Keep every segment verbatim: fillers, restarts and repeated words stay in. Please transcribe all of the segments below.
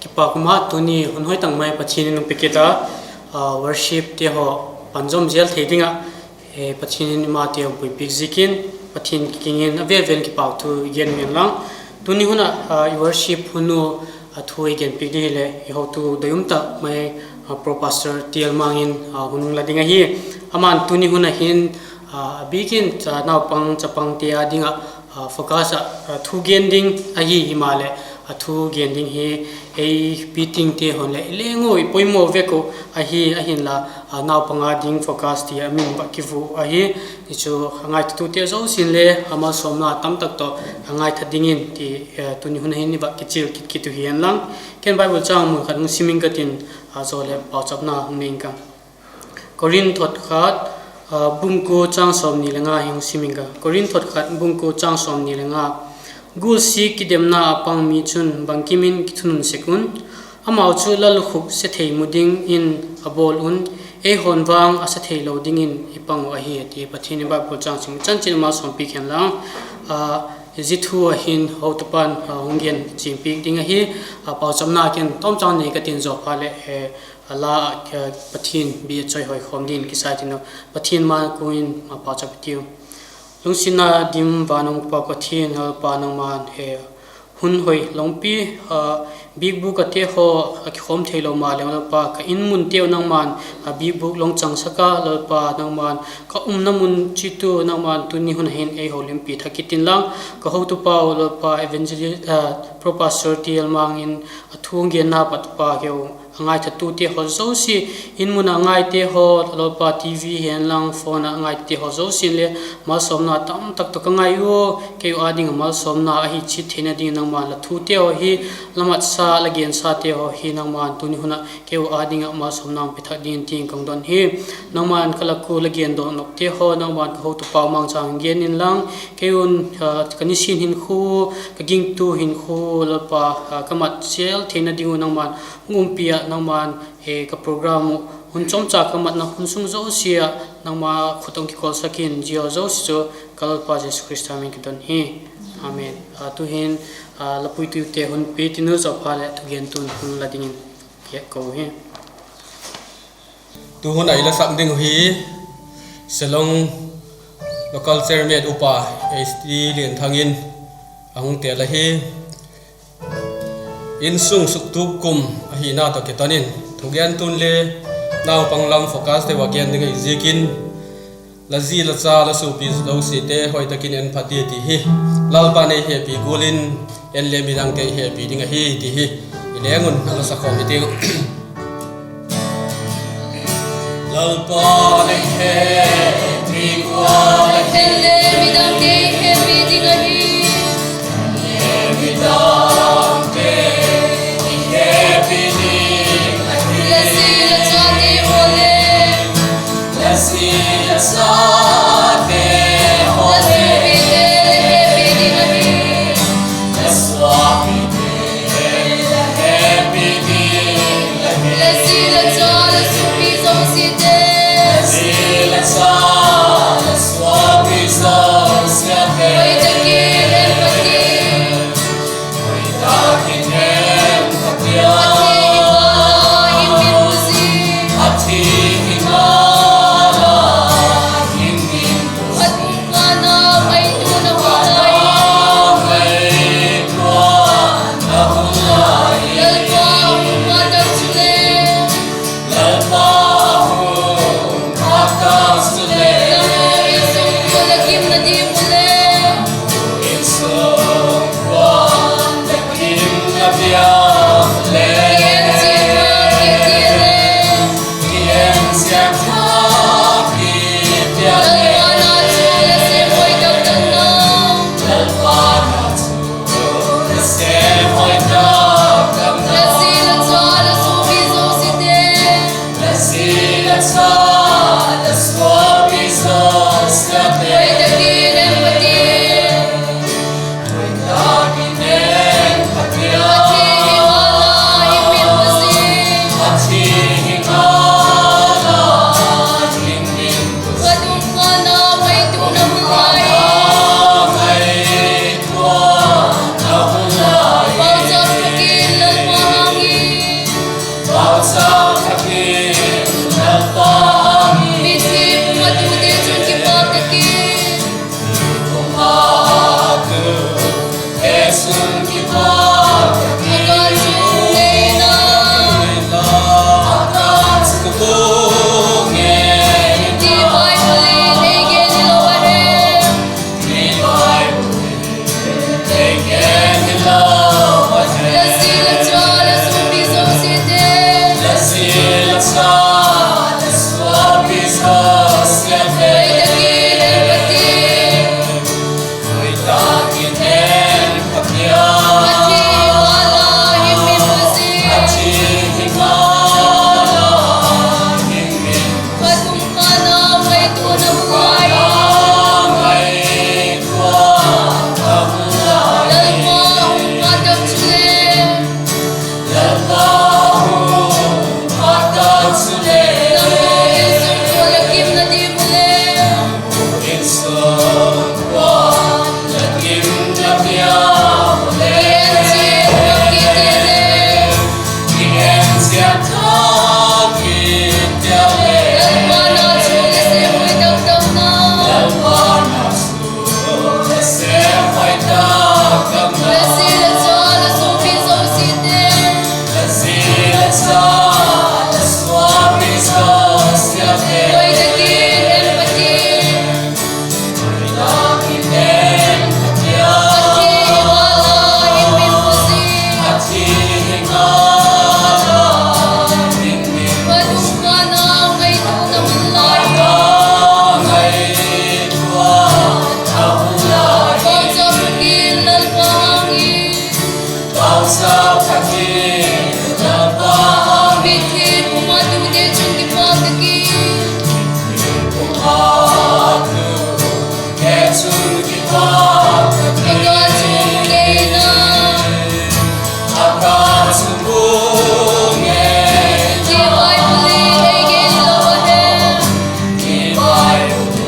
Kipak um a, tuni hun hoi tak mai Pathian in hung pe kit a, worshipte haw panzawm zel thei ding ah, Pathian in eimate hung puipiak ziakin, Pathian kiang in a vel vel in kipak thu i gen hen lang. Tuni hun ah i worship hun u a thu ei genpiak ding hileh i hotu doi um tak mai, Pro Pastor T L Mang in hun hung la ding ahi. Ama'n tuni hun ah hin a bîk in naupang chapangte â ding ah focus ah thu gen ding ahi. Himaleh, a thu gen ding hi ei pitingte hon leh i leng ua i poimaw vek uh ahi, ahinla naupang â ding focus ti a min va kivu ahi. Hi chu a ngaithatute zosia'n le a malsawmna tamtak tawh a ngaitha dingin ti, tuni hun ah hin i va kichial kit kit uh hi hen lang. Ken Bible châng mun khat hung sim ing ka tin, a zaw leh pauchapna hung nei ing ka. Korinth thot khat, bung kua châng sawmni le nga hi hung sim ing ka. Korinth thot khat bung kua châng sawmni le nga. Gualsik kidemna a pang mi chun bangkim in kithunun sek un; amau chu lallukhuk se thei mu dingin a bawl un; eihaw'n vang a se theilo dingin i pang uh ahi, a ti. Pathian in Bible châng sim chanchin a malsawmpiak hen lang. Zia thu ah hin hotupa'n hung gen chianpiak ding ahi. Pauchapna ken tawmchang nei ka tin, zaw phat leh a la ah Pathian bia chawihoi khawm dingin kisa tin uh. Pathian ma kung in pauchap i tiu. Lungsiatna dim van a um ka Pa Pathian, Lalpa nangma'n hun hoi lungpi, biakbûk ate haw a kikhawm theilo maleng Lalpa, ka in munteu nangma'n a biakbûk lungchangsak a, Lalpa nangma'n ka umna mun chitu nangma'n tuni hun ah hin ei holimpi tha kit inlang, ka hotupau Lalpa evangelist, Pro Pastor T L Mang in a thu genna pat Pa keu a ngaithatute haw zosia, in mun a ngaite haw Lalpa, TV hen lang phone ah ngaite haw zosia'n le malsawmna tamtak tawh ka ngai ua, kei u â ding ah malsawmna ahi chiat theina ding nangma'n la thute haw hi la matsa la gensate haw hi nangma'n tuni hun ah kei u â ding ah malsawmna hung pe thak dingin tin ka hung don hi. Nangma'n ka lak ua la gendawk nopte haw nangma'n ka hotupau Mangchâng gen inlang, kei un ka nisin hinkhua, ka gingtu hinkhua Lalpa, ka mat sel theina ding uh nangma'n hung umpi ah, nangma'n ka program uh hun chawmcha ka matna hun sung zosia ah nangma khut hung kikawlsak in, zia zosia chu ka Lalpa Jesu Khrista min ka don hi. Amen. Tu'hin la puitute hun pia tin uh, zaw phat leh thugentu'n hun la dingin ka ko hi. Tu hun a i la sak ding uh hi Shillong Local Chairman Upa H T Lianthang in a hung tel ahi. Insung suktuk kum ahina tawh kiton in thugentu'n le naupang lam focus te va gen ding ahi ziakin, la zi la cha la suapi zosiate hoi tak in en phat di ti hi. Lalpa'n ei hepi gual in en le midangte i hepi ding ahi ti hi i leng un a la sa khawm i tiu. Lalpa'n ei hepi gual in en le midangte i hepi ding ahi. Midangte i hepi ding ahi. La zi la chate haw le, la zi la chate haw le, la suapite i hepi ding ahi. La suapite i hepi ding ahi. La zi la cha la suapi zosiate, la zi la cha la suapi zosiate, hoi tak in en phat in, hoi tak in en phat in, a thi hi ma, a thi hi ma la, hing hing, a thi hi ma la, a thi hi ma la, Lalpa hung phat tak chule, Lalpa hung phat tak chule, la insung ua la gimna ding ule, insung ua la gimna ding ule, i en chiat tak i ti le, i en chiat tak i ti le, Lalpa na chu la sêm hoi tak tak na, Lalpa na chu la sêm hoi tak tak na, la zi la cha la suapi zosiate, la zi la cha la suapi zosiate, hoi tak in en phat in, hoi tak in en phat in, a thi hi Lalpa, mitthi puma tute chun kipak tak in, mitthi puma tute chun kipak tak in, a gâl chu bung ei na, a gâl chu bung ei na, i Bible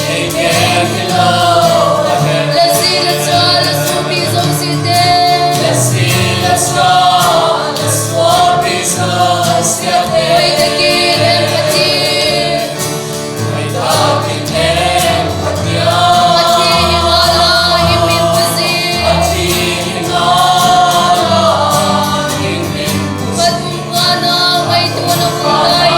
ei gen lo ahi. Lasi la cha la suapi zosiate, lasi la cha la suapi zosiate, hoitaki en pati, hoitaki en pati, pati hi ngala himhim pusi, pati hi ngala himhim pusi, pathum kha na ngaituana pulai.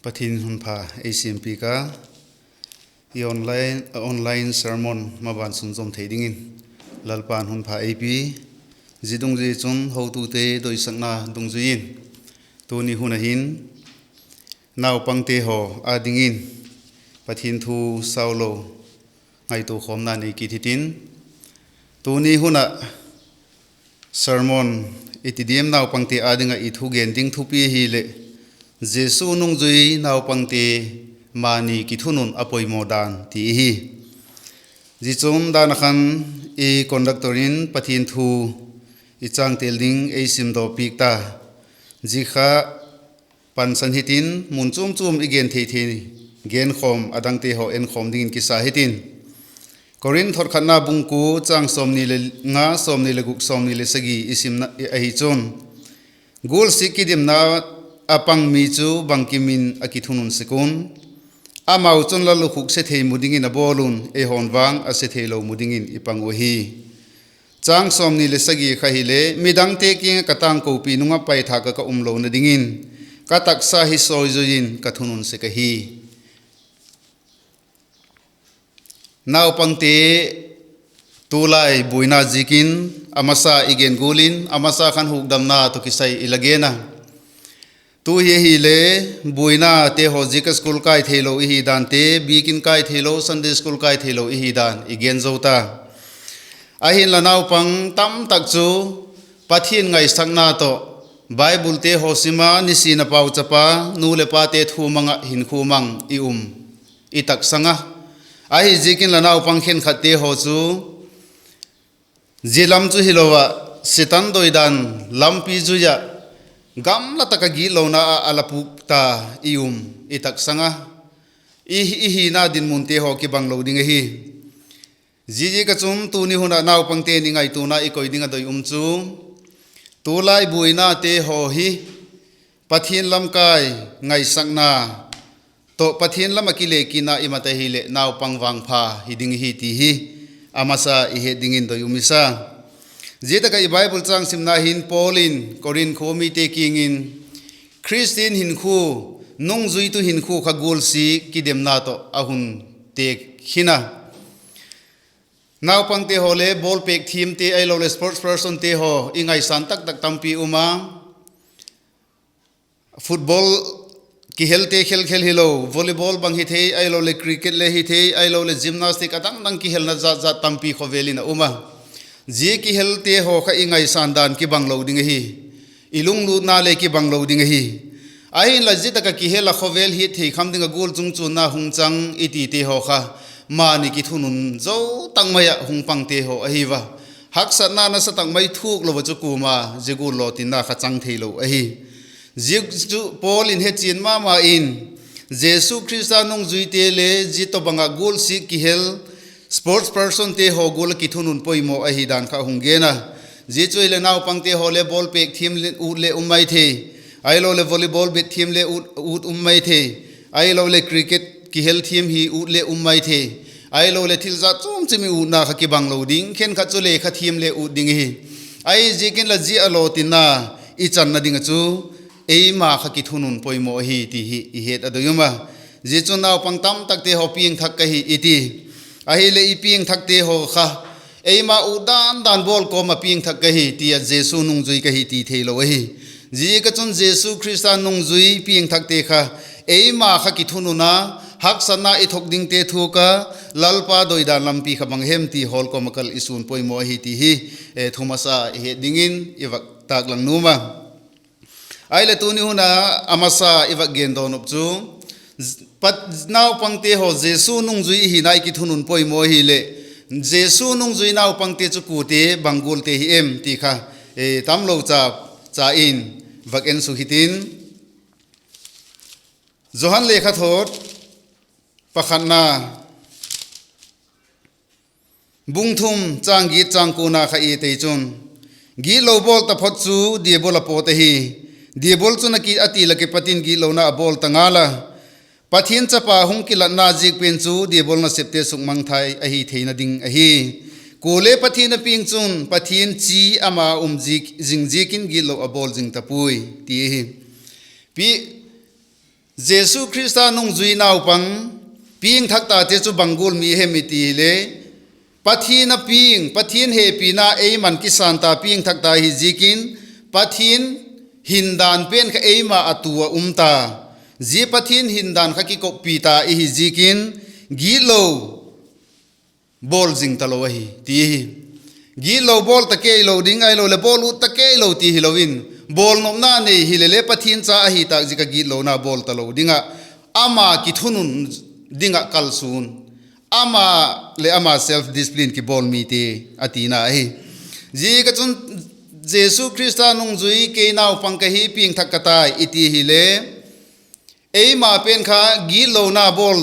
Pathian hun pha ei siampiak a, i online, online sermon maban sunzawm thei dingin Lalpa'n hun pha ei pia. Zia dungzui chun hotute doisakna dungzui in, tuni hun ah hin naupangte haw â dingin Pathian thu sau lo ngaitua khawmna nei kit hitin, tuni hun ah sermon i ti diam, naupangte â ding ah i thugen ding thupi ahileh, Jesu nungzui naupangte mani kithunun a poimaw dan ti ahi. Zia chun dan ah khan i conductor in Pathian thu i chângtel ding ei simdawpiak ta. Zia kha pansan hitin, mun chuam chuam i gen thei thei, genkhawm a dangte haw enkhawm dingin kisa hitin, Korinth hot khatna bung kua châng sawmni le nga, sawmni le guk, sawmni le sagi i simna ahi chun, gualsiak kidemna a pang mi chu bangkim in a kithunun sek un, amau chun lallukhuk se thei mu dingin a bawl un, eihaw'n vang a se theilo mu dingin i pang uh ahi. Châng sawmni le sagi kha hile, midangte kiang ah ka tângkopi nung ah paithâk ah ka um lona dingin, ka taksa hi sawizui in ka thunun sek ahi. Naupangte tulai buaina ziakin a masa i gen gual in, a masa khan hukdamna tawh kisai i la gen a. Tu hi ahile, buainate haw ziak ah school kai theilo i hi dante, biakin kai theilo, Sunday school kai theilo i hi dan i gen zo ta. Ahinla naupang tamtak chu Pathian ngaisakna tawh, Biblete haw sim a, nisin a pauchap a, nu leh pate thu mang ah hinkhua mang i um, i taksang a. Ahiziakin la naupang khenkhatte haw chu zia lam chu hilo ah, Setan doidan lampi zui ah, gamla tak ah gitlona ah a la pûk ta i um, i taksang a. I, i hina dinmunte haw kibang lo ding ahi. Ziaziak ah chun tuni hun ah naupangte'n i ngaituana i koi ding a doi um chu, tulai buainate haw hi Pathian lamkai ngaisakna tawh Pathian lam ah kile kitna i mat ahileh naupang vangpha hi ding hi ti hi a masa i het dingin doi um i sa. Zia tak ah i Bible châng simna hin Paul in Korinth khua mite kiang in Khristian hinkhua, nungzuitu hinkhua kha gualsiak kidemna tawh a hun têk khin a. Naupangte haw le ball pêk thiamte ahiloleh sports personte haw i ngaisan tak tak tampi um a. Football kihelte khel khel hilo, volleyball bang hi thei, ahiloleh cricket le hi thei, ahiloleh gymnastic a dang dang kihelna zat zat tampi khawvel in a um a. Zia kihelte haw kha i ngaisan dan kibang lo ding ahi. I lunglutna le kibang lo ding ahi. Ahinla zia tak ah kihel ah khawvel hiat thei kham ding ah gual chungchuanna hung chang i tite haw kha mani kithunun zo tak mai ah hung pangte haw ahi a. Haksatna nasa tak mai thuak lo ah chu kuama zia gual lawtinna kha chang theilo ahi. Zia chu Paul in hechian ma ma in, Jesu Khrista nungzuite le zia tawhbang ah gualsiak kihel sports personte haw gual ah kithunun poimaw ahi dan kha hung gen a. Zia chu ahileh naupangte haw le ball pêk thiam le ut le um mai thei, ahiloleh volleyball bet thiam le ut, ut um mai thei, ahiloleh cricket kihel thiam hi ut le um mai thei, ahiloleh thil zat chuam chuam i utna kha kibang lo ding, khenkhat chu lekha thiam le ut ding ahi. Ahiziakin la zia a lawtinna i channa ding ah chu eima kha kithunun poimaw ahi ti hi i het a doi um a. Zia chun naupang tamtakte haw piangthak ka hi i ti, ahileh i piangthakte haw kha eima ut dan dan bawl kawm ah piangthak ka hi ti ah Jesu nungzui ka hi ti theilo ahi. Ziaziakchun Jesu Khrista nungzui piangthakte kha eima kha kithunun a, haksatna i thuak dingte thuak a, Lalpa doidan lampi kha bang hem ti hawl kawm ah kal i sûn poimaw ahi ti hi, thumasa i het dingin i vak tâklang nuam a. Ahileh tuni hun a, a masa i vak gen dawn nop chu, naupangte haw Jesu nungzui i hina i kithunun poimaw ahileh, Jesu nungzui naupangte chu kuate bang gualte hi em ti kha, tamlo cha, cha in vak en suk hitin. Johan lekhathot pakhatna, bung thum châng giat châng kuana kha i et ei chun, gitlo bawl taphot chu diabol a pawt ahi. Diabol chun a ki, a til ah kipat in gitlona a bawl ta ngal a, Pathian Chapa hung kilatna ziak pen chu diabol nasepte sukmangthai ahi theina ding ahi. Kuale Pathian a piang chun Pathian chi ama um zing ziakin gitlo a bawl zing ta puai, ti ahi. Jesu Khrista nungzui naupang piangthak tate chu bang gual mi hem i ti hile, Pathian a piang, Pathian hepina eima'n kisân ta, piangthak ta ahi ziakin, Pathian hindan pen kha eima a tu a um ta. Zia Pathian hindan kha kikoppi ta i hi ziakin, gitlo bawl zing talo ahi, ti hi. Gitlo bawl ta keilo ding ahiloleh bawl ut ta keilo ti hilo in, bawlnopna nei hilele Pathian cha ahi tâk ziak ah gitlona bawl talo ding ah, ama kithunun ding ah kalsûn, ama leh ama self discipline kibawl mite a tina ahi. Ziaziakchun Jesu Khrista nungzui kei naupang ka hi, piangthak ka tai i ti hile, eima pen kha gitlona bawl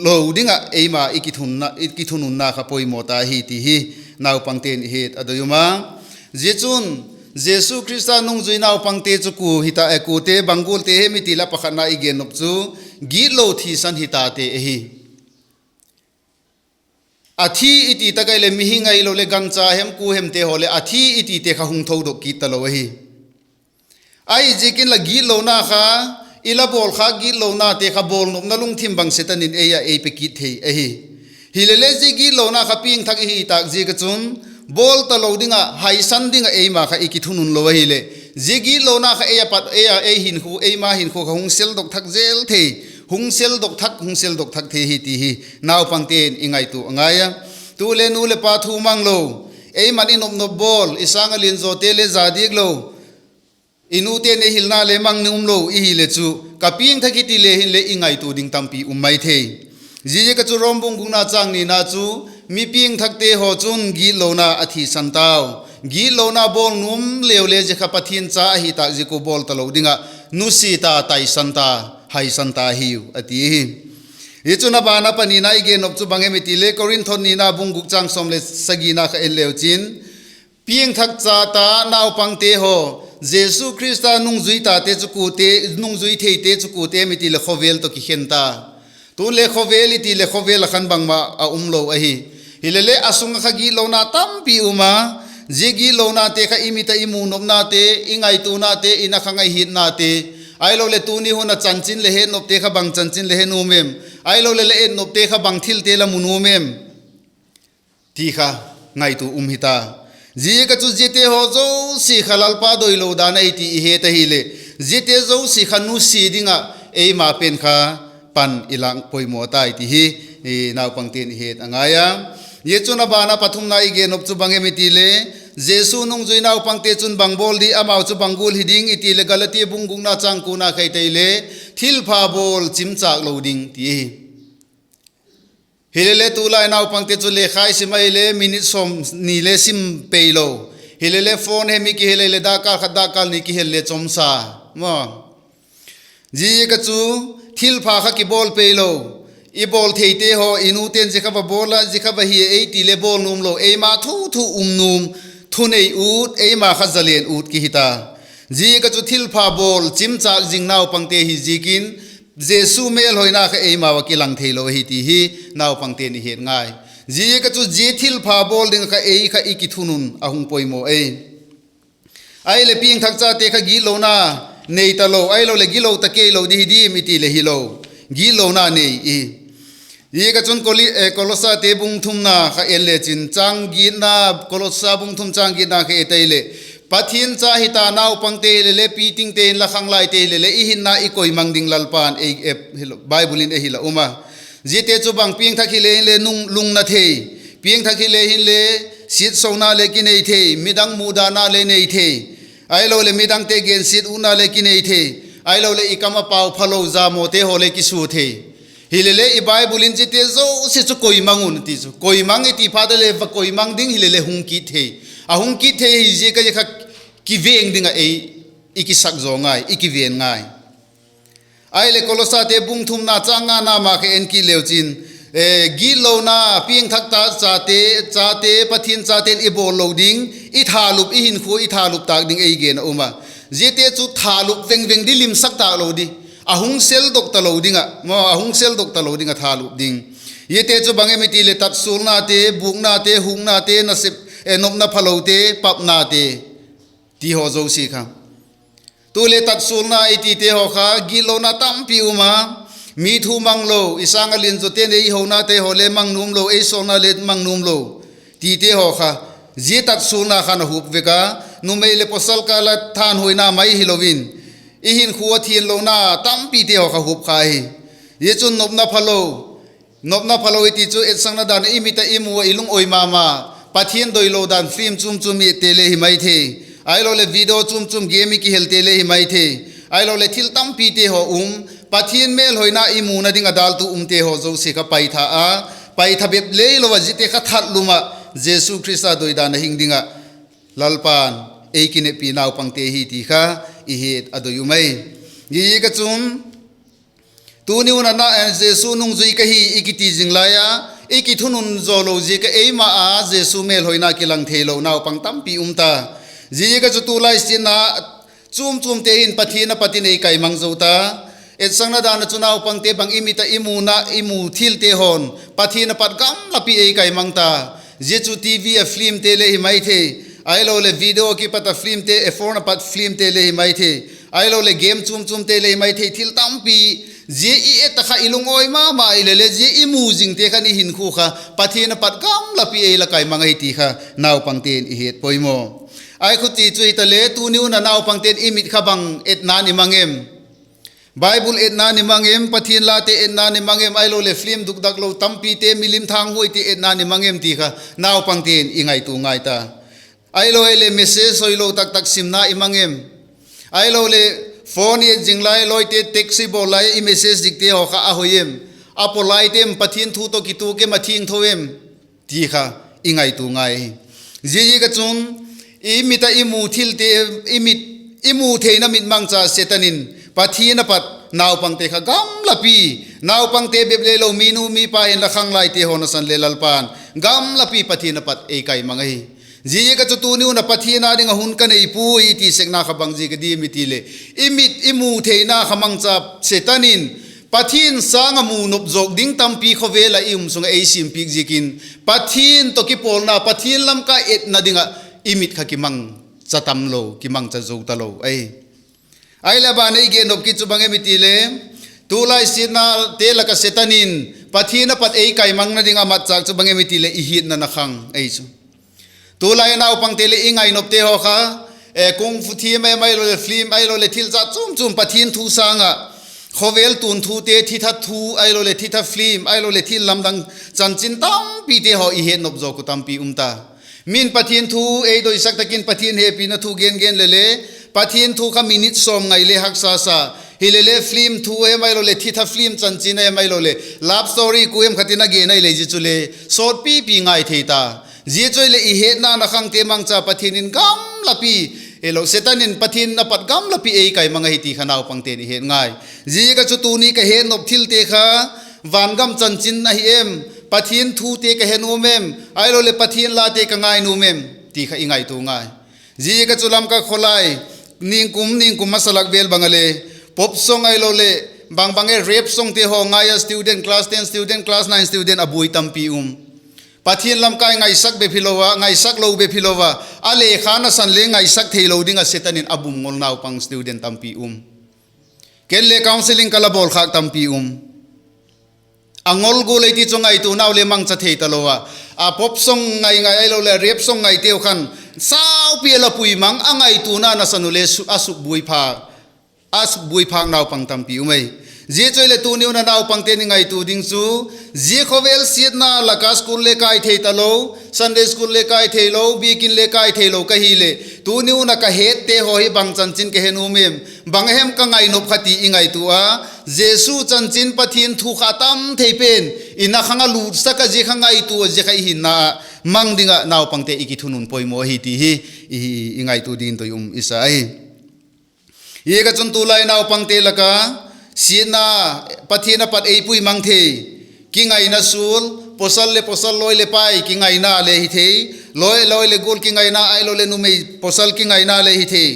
lo ding ah eima i kithununna kha poimaw ta ahi ti hi naupangte'n i het a doi um a. Zia chun Jesu Khrista nungzui naupangte chu kua hita, kuate bang gualte hem i ti leh pakhatna i gen nop chu gitlo thisan hi tate ahi. A thi i ti tak ahileh mihing ahiloleh gancha hem kua hemte haw leh a thi i tite kha hung thodok kit talo ahi. Ahi ziakin la gitlona kha, i la bawl kha gitlonate kha bawlnopna lungthim bang Setan in ei ah ei pe kit thei ahi. Hilele zia gitlona kha piangthak i hi tâk ziak ah chun, bawl talo ding ah, haisan ding ah eima kha i kithunun lo ahileh, zia gitlona kha ei a pat, ei a, ei hinkhua, eima hinkhua kha hung seldok thak zel thei, hung seldok thak, hung seldok thak thei hi ti hi naupangte'n i ngaitua a ngai a. Tu le nu leh pa thu mang lo, eima'n i nopnop bawl, i sâng ah lianzawte le za diak lo, i nute'n ei hilna le mang ni um lo i hileh chu, ka piangthak hi ti le hinle i ngaitua ding tampi um mai thei. Ziaziak ah chu Rom bung gukna châng nina chu, mi piangthakte haw chun gitlona a thisan tau. Gitlona bawl nuam leu le zia kha Pathian cha ahi tâk ziak ua bawl talo ding ah, nusia ta, taisan ta, haisan ta hiu a ti hi. Hi chun a ban ah panina i gen nop chu bang hem i ti le Korinth nina bung guk châng sawm le sagina kha en leu chin, piangthak cha ta naupangte haw, Jesu Khrista nungzui tate chu kuate, nungzui theite chu kuate em i ti leh khawvel tawh kikhen ta. Tun le khawvel i ti leh khawvel ah khan bangma a um lo ahi. Hilele a sung ah kha gitlona tampi um a, zia gitlonate kha i mit ah i mu nopnate, i ngaituanate, i nakhang ah i hiatnate, ahiloleh tuni hun ah chanchin le het nopte kha bang chanchin le he nuam em, ahiloleh la et nopte kha bang thilte la mu nuam em ti kha ngaitua um hita. Ziaziak ah chu ziate haw zosia kha Lalpa doilo dan ahi ti i het ahileh, ziate zosia kha nusia ding ah eima pen kha pan i lâk poimaw tai ti hi naupangte'n i het a ngai a. Zia chun a ban ah pathumna i gen nop chu bang hem i ti le, Jesu nungzui naupangte chun bang bawl di, amau chu bang gual hi ding i ti leh Galatia bung gukna châng kuana kha i et leh, thilpha bawl chimchâk lo ding ti hi. Hilele tulai naupangte chu lekha i sim ahileh minute sawmni le sim pei lo. Hilele phone hem i kihel ahileh dakkal khat dakkal ni kihel le chomsa, maw. Ziaziak ah chu thilpha kha kibawl pei lo. I bawl theite haw, i nute'n zia kha va bawl a, zia kha va hi ei ti leh bawl nuam lo, eima thu thu um nuam, thunei ut, eima kha zalen ut kihi ta. Ziaziak ah chu thilpha bawl chimchâk zing naupangte hi ziakin, Jesu mêlhoina kha eimau ah kilang theilo ahi ti hi naupangte'n i het ngai. Ziaziak ah chu zia thilpha bawl ding kha ei kha i kithunun a hung poimaw ei. Ahileh piangthak chate kha gitlona nei talo, ahiloleh gitlo ta keilo di hi diam i ti leh hilo, gitlona nei i. Ziaziak ah chun Koli-, eh, Kolosate bung thumna kha en le chin, châng giatna, Kolosa bung thum châng giatna kha et leh, Pathian cha hita naupangte hile le, pitingte hinla, khanglaite hile le, i hinna i koimang ding Lalpa'n ei, Bible in ei hil a um a. Ziate chu bang, piangthak hile hinle lungna thei, piangthak hile hinle siatsona le kinei thei, midang mudana le nei thei, ahiloleh midangte gensiat utna le kinei thei, ahiloleh i kam a pau phalo, jamawte haw le kisua thei. Hile le i Bible in ziate zosia chu koimang un ti chu, koimang i ti phat le va koimang ding hile le hung kit thei. A hung kit thei hi ziak a kha kiveng ding ah ei, i kisak zaw ngai, i kiven ngai. Ahileh Kolossate bung thumna châng ngana ma kha en kit leu chin, gitlona, piangthak ta chate, chate, Pathian chate'n i bawl lo ding, i thalup, i hinkhua i thalup tâk ding ei gen a um a. Ziate chu thalup vengveng di, limsak tâk lo di, a hung seldok talo ding ah, a hung seldok talo ding ah thalup ding. Ziate chu bang em i ti leh tatsualnate, bûknate, huknate, nasep, nopna phalote, papnate ti haw zosia kha. Tu le tatsualna i tite haw kha gitlona tampi um a, mi thu mang lo, i sâng a lianzawte'n ei honate haw le mang nuam lo, ei sawlna le mang nuam lo tite haw kha, zia tatsualna khan a hup vek a, numei leh pawsal kâl a thanhuaina mai hilo in, i hinkhua a thianlona tampite haw kha hup kha hi. Zia chun nopna phalo, nopna phalo i ti chu etsakna dan ah i mit ah i mu ah i lungawi ma ma, Pathian doilo dan film chuam chuam i ette le hi mai thei, ahiloleh video chuam chuam game i kihelte le hi mai thei, ahiloleh thil tampite haw um, Pathian mêlhoina i muna ding a dâltu umte haw zosia kha paitha a, paitha bep leilo ah ziate kha that lum ah Jesu Khrista doi dan a hing ding ah Lalpa'n ei kineppi naupangte hi ti kha i het a doi um ai. Ziaziak a chun tuni un a, Jesu nungzui ka hi i kiti zing lai a, i kithunun zaw lo ziak ah eima a Jesu mêlhoina kilang theilo naupang tampi um ta. Ziaziak a chu tulai siatna chuam chuamte hin Pathian a pat in ei kaimang zo ta. Etsakna dan ah chu naupangte bang i mit ah i muna, i mu thilte haw'n Pathian a pat gamlapi ei kaimang ta. Zia chu TV a filmte le hi mai thei, ahiloleh video a kipat a filmte, a phone a pat filmte le hi mai thei, ahiloleh game chuam chuamte le hi mai thei, thil tampi. Zia i et a kha i lungawi ma ma i le le, zia i mu zingte khan i hinkhua kha Pathian a pat gamlapi ei la kaimang ahi ti kha naupangte'n i het poimaw. Ai khuti chu hita le, tuni un a naupangte'n i mit kha bang etna i mang em? Bible etna i mang em, Pathian late etna i mang em, ahiloleh film dukdak lo tampite, milim thanghuaite etna i mang em ti kha naupangte'n i ngaitua ngai ta. Ahiloleh message hoilo tak tak simna i mang em? Ahiloleh phone i et zing lai, lawite text i bawl lai, i message zikte haw kha a hoi em? A polite em, Pathian thu tawh kituak em, a thiangtho em? ti kha i ngaitua ngai hi. Ziaziak a chun i mit ah i mu thilte, i mit, i mu theina mit mangcha Setan in Pathian a pat naupangte kha gamlapi, naupangte bep le lo, minu mipa hinla khanglaite haw nasan le Lalpa'n gamlapi Pathian a pat ei kaimang ahi. Ziaziak a chu tuni un a Pathian â ding ah hun ka nei puai i ti sekna kha bang ziak a diam i ti leh, i mit i mu theina kha mangcha Setan in Pathian sâng ah mu nop zawk ding tampi khawvel ah i um sung ah ei siampiak ziakin, Pathian tawh kipawlna, Pathian lamkai etna ding ah i mit kha kimangcha tam lo, kimangcha zo talo ahi. Ahileh a ban ei gen nop kit chu bang em i ti le, tulai siatnate lak ah Setan in Pathian a pat ei kaimangna ding a matchâk chu bang em i ti leh i hiatna na khang ahi chu. Tulai naupangte leh i ngainopte haw kha, kung fu thiam em, ahiloleh film, ahiloleh thil jat chuam chuam Pathian thu sâng ah, khawvel tuan thute, thitha thu, ahiloleh thitha film, ahiloleh thil lamdang chanchin tampite haw i het nop zawk uh tampi um ta. Min Pathian thu ei doisak tak in Pathian hepina thu gen gen le le, Pathian thu kha minute sawm ngai le haksa sa. Hile le film thu em, ahiloleh thitha film chanchin em, ahiloleh love story kua em khat in a gen ahileh, zia chule sawtpipi ngai thei ta. Zia chu ahileh i hetna na khangte mangcha Pathian in gamlapi, hilo, Setan in Pathian a pat gamlapi ei kaimang ahi ti kha naupangte'n i het ngai. Ziaziak a chu tuni ka het nop thilte kha vangam chanchin ahi em, Pathian thute ka he nuam em, ahiloleh Pathian late ka ngai nuam em ti kha i ngaitua ngai. Ziaziak a chu Lamka khawlai ningkum ningkum masa lak vel bang a le pop song ahiloleh bang bang e rap songte haw ngai a student, class ten student, class nine student a buai tampi um. Pathian lamkai ngaisak bep hilo a, ngaisak lo bep hilo a, a lekha nasan le ngaisak theilo ding ah Setan in a bum ngol naupang student tampi um. Ken le counselling ka la bawl khâk tampi um. A ngol gual ei ti chu ngaituanau le mangcha thei talo a. A pop song ngai ngai ahiloleh rap song ngaiteu khan saupi a la pui mang a ngaituana nasan u le a sukbuai phâk, a sukbuai phâk naupang tampi um ei. Zia chu ahileh tuni un a naupangte'n i ngaitua ding chu, zia khawvel siatna lak ah school le kai thei talo, Sunday school le kai theilo, biakin le kai theilo ka hileh, tuni un a ka hette haw hi bang chanchin ka he nuam em, bang hem ka ngainop kha ti i ngaitua a, Jesu chanchin Pathian thu kha tam thei pen i na khang a lutsak a, zia kha ngaitua a, zia kha i hinna ah mang ding ah naupangte i kithunun poimaw ahi ti hi i ngaitua dingin doi um i sa ahi. Ziak a chun tulai naupangte lak a siatna, Pathian a pat ei pui mang thei, kingaina sual, pawsal leh pawsal, lawi leh pai kingaina le hi thei, lawi, lawi leh gual kingaina ahiloleh numei pawsal kingaina le hi thei.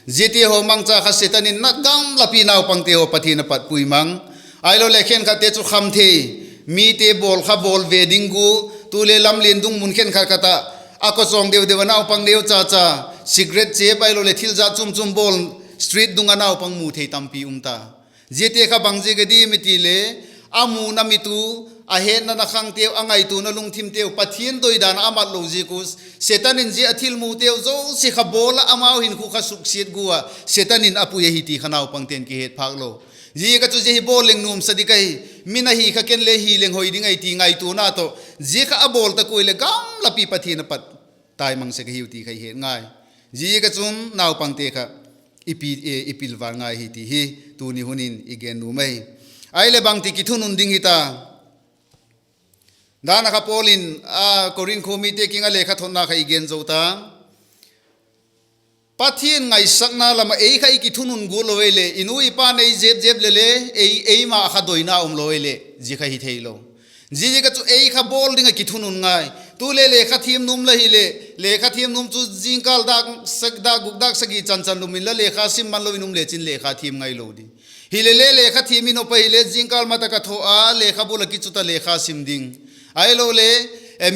Ziate haw mangcha kha Setan in na gamlapi naupangte haw Pathian a pat pui mang, ahiloleh khenkhatte chu kham thei, mite bawl kha bawl ve ding gu, tu le lamlian dung mun khenkhat khat ah a kawchawng deu deu a naupang neu cha cha, cigarette chep ahiloleh thil jat chuam chuam bawl, street dung a naupang mu thei tampi um ta. Ziate kha bang ziak a diam i ti le, a muna mit u, a hetna na khangteu, a ngaituana lungthimteu Pathian doidan a mat lo ziak u, Setan in zia a thil muteu zosia kha bawl ah amau hinkhua kha suksiat gua Setan in a pui ahi ti kha naupangte'n kihet phâk lo. Ziak a chu zia hi bawl leng nuamsa dik ahi, min a hi kha ken le hi leng hoi ding ahi ti ngaituana tawh zia kha a bawl tak ua leh gamlapi Pathian a pat tai mang sek ahiu ti kha i het ngai. Ziak a chun naupangte kha i pi, i pilvang ngai hi ti hi tuni hun in i gen nuam ahi. Ahileh bangti kithunun ding hita? Dan a kha Paul in, a, Korinth khua mite kiang a lekha thotna kha i gen zo ta. Pathian ngaisakna lam ah ei kha i kithunun guat lo ahileh, i nu i pa'n ei zep zep leh le, ei, eima kha doina um lo ahileh zia kha hi theilo. Ziaziak a chu ei kha bawl ding ah kithunun ngai. Tu le lekha thiam nuam la hileh, lekha thiam nuam chu zingkâl dâk guk dâk sagi chan chan lum inla lekha sim man lo in um lechin lekha thiam ngailo ding. Hilele lekha thiam in op ahileh zingkâl ma tak a tho a lekha bul ah kichut a lekha sim ding. Ahilole,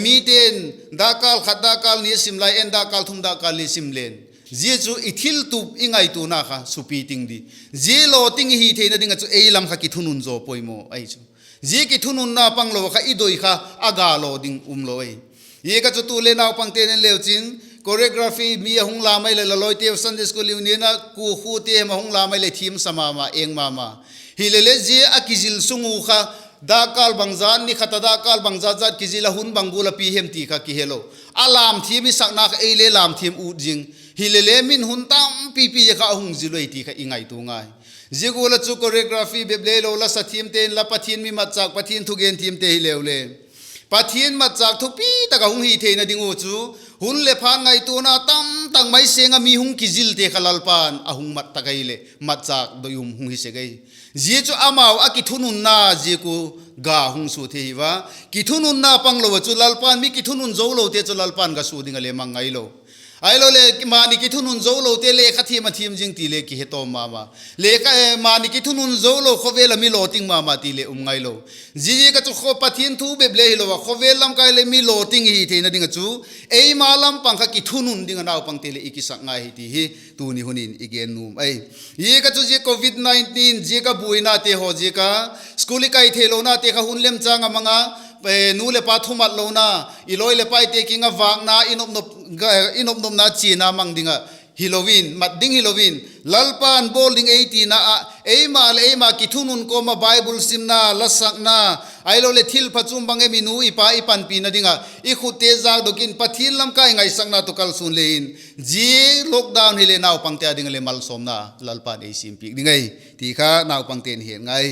mite'n dakkâl khat, dakkâl ni a sim lai, ei'n dakkâl thum, dakkâl li sim len. Zia chu i thiltup, i ngaituana kha supi ting di. Zia lawting i hi theina ding ah chu ei lam kha kithunun zaw poimaw ahi chu. Zia kithununna panglo kha i doi kha a ga law ding um lo ahi. Ziak a chu tu le naupangte'n en leu chin, choreography mi a hung lam ahileh, la lawiteu Sunday School Union a kua khuate hem a hung lam ahileh thiam sa ma ma, eng ma ma. Hilele zia a kizil sung u kha dakkâl bangzat, ni khat a dakkâl bangzat zat kizil a, hun bang gual a pi hem ti kha kihelo. A lam thiam i sakna kha ei le lam thiam ut zing. Hilele min hun tampipi kha a hung zil ui ti kha i ngaitua ngai. Zia gual a chu choreography bep le lo, la sa thiamte inla, Pathian mi matchâk, Pathian thugen thiamte hileu le, Pathian matchâk thupi tak a hung hi theina ding u chu, hun leh phat ngaituana tam tak mai seng a mi hung kizilte kha Lalpa'n a hung mat tak ahileh matchâk doi um hung hi sek ahi. Zia chu amau a kithununna ziak u ga hung sua thei hi a. Kithununna panglo a chu Lalpa'n, mi kithunun zo lote chu Lalpa'n ga sua ding a le mang ngailo. Ahilole mani kithunun zo lote lekha thiam a thiam zing ti le kihe tawm ma ma. Lekha, mani kithunun zo lo, khawvel a mi lawting ma ma ti le um ngailo. Ziaziak a chu kha Pathian thu bep le hilo a, khawvel lam kai leh mi lawting i hi theina ding ah chu eima lam pang kha kithunun ding a naupangte leh i kisak ngai hi ti hi tuni hun in i gen nuam ahi. Ziak a chu zia covid nineteen ziak a buainate haw ziak a, school i kai theilonate kha hun lemchâng a mang a, nu leh pa thumat lona, i lawi leh paite kiang a vâkna, i nopnopna chiana mang ding ah hilo in, mat ding hilo in, Lalpa'n bawl ding ei tina ah eima leh eima kithunun kawm a Bible simna, la sakna, ahiloleh thil pha chuam bang em i nu i pa i panpina ding ah i khutte zâkdok in Pathian lam kai ngaisakna tawh kalsuan le in, zia lockdown hile naupangte â ding a le malsawmna Lalpa'n ei siampiak ding ahi ti kha naupangte'n het ngai.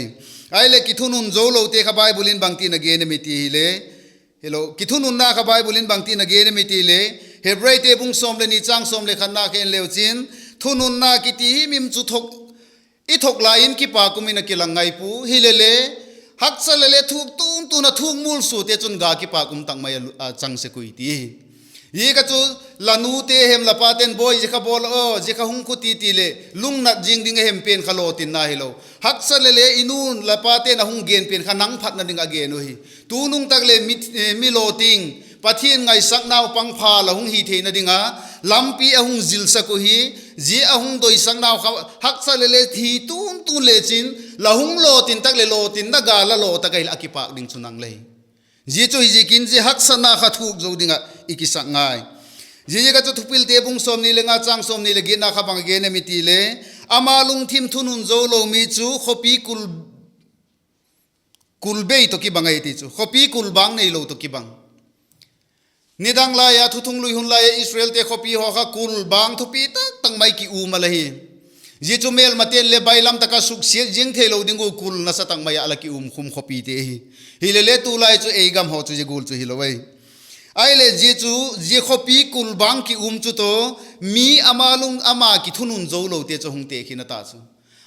Ahileh kithunun zo lote kha Bible in bangtin a gen em i ti hile, kithununna kha Bible in bangtin a gen em i ti le, Hebraite bung sawm leh ni châng sawm leh khatna kha en leu chin, thununna kiti himhim chu i thok lai in kipâk um in a kilang ngai pua, hilele haksa leh le thuk tun tun a thuk mualsuate chun ga kipâk um tak mai a chang sek ui ti. Ziak a chu la nute hem la pate'n bawi zia kha bawl a, zia kha hung khuti ti leh lungnat zing ding a hem pen kha lawtinna hilo. Haksa leh le i nu'n la pate'n a hung gen pen kha nang phatna ding a gen uhi. Tunung tak leh mi lawting, Pathian ngaisaknau pangpha la hung hi theina ding a lampi a hung zilsak uhi. Zia a hung doisaknau kha haksa leh le hi tun tun lechin, la hung lawtin tak leh lawtinna ga la law tak ahileh a kipâk ding chu nang le hi. Zia chu hiziakin zia haksatna kha thuk zo ding ah i kisak ngai. Ziaziak a chu Thupilte bung sawmni le nga châng sawmni leh giatna kha bang a gen em i ti le, ama lungthim thunun zo lo mi chu khawpi kul, kul bei tawh kibang ahi ti chu, khawpi kul bâng neilo tawh kibang. Nidang lai a thuthung lui hun lai a Israelte khawpi haw kha kul bâng thupi tak tak mai ki um a la hi. Zia chu mêlmate'n le bailam tak a suksiat ziang theilo ding ua kul nasa tak mai ah la ki um khum khawpite ahi. Hilele tulai chu ei gam haw chu zia gual chu hilo ahi. Ahileh zia chu, zia khawpi kul bâng ki um chu tawh, mi ama lung ama kithunun zo lote chu hung tekhin a ta chu.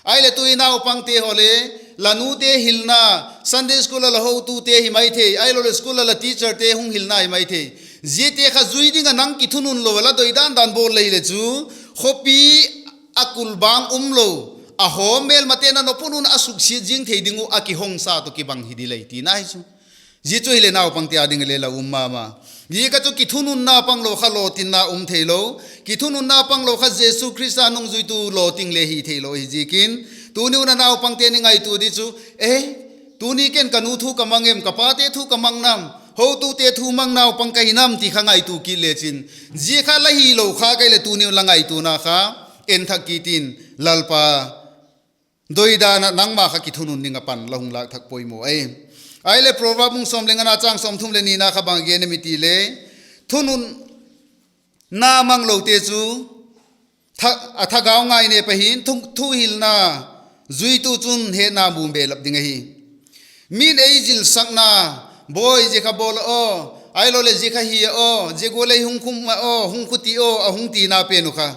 Ahileh tu i naupangte haw le, la nute hilna, Sunday school a la hotute hi mai thei, ahiloleh school a la teacherte hung hilna hi mai thei. Ziate kha zui ding ah nang kithunun lo a la doi dan dan bawl le hileh chu, khawpi a kul bâng um lo, a haw mêlmate'n a nop un un a suksiat ziang thei ding uh a kihongsa tawh kibang hi di lei tina hi chu. Zia chu hileh naupangte â ding le la um ma ma. Zia kha chu kithununna panglo kha lawtinna um theilo. Kithununna panglo kha Jesu Khrista nungzuitu lawting le hi theilo hi ziakin, tuni un a naupangte'n i ngaitua di chu, e, tuni ken ka nu thu ka mang em, ka pate thu ka mang nam, hotute thu mang naupang ka hi nam ti kha ngaitua kit lechin, zia kha la hilo kha ka hileh tuni un la ngaituana kha en thak kit in, Lalpa doi dan ah nangma kha kithunun ding ah pan la hung lâk thak poimaw ahi. Ahileh Proverb bung sawm le ngana châng sawmthum leh nina kha bang a gen em i ti le, thununna manglote chu a thagau ngainêp ahi'n, thuhilna zuitu chun hetna mu belap ding ahi. Min ei zilsakna, bawi zia kha bawl a aw, ahiloleh zia kha hi a aw, zia gual ei hung khum a aw, hung khu ti aw a hung tina pen uh kha,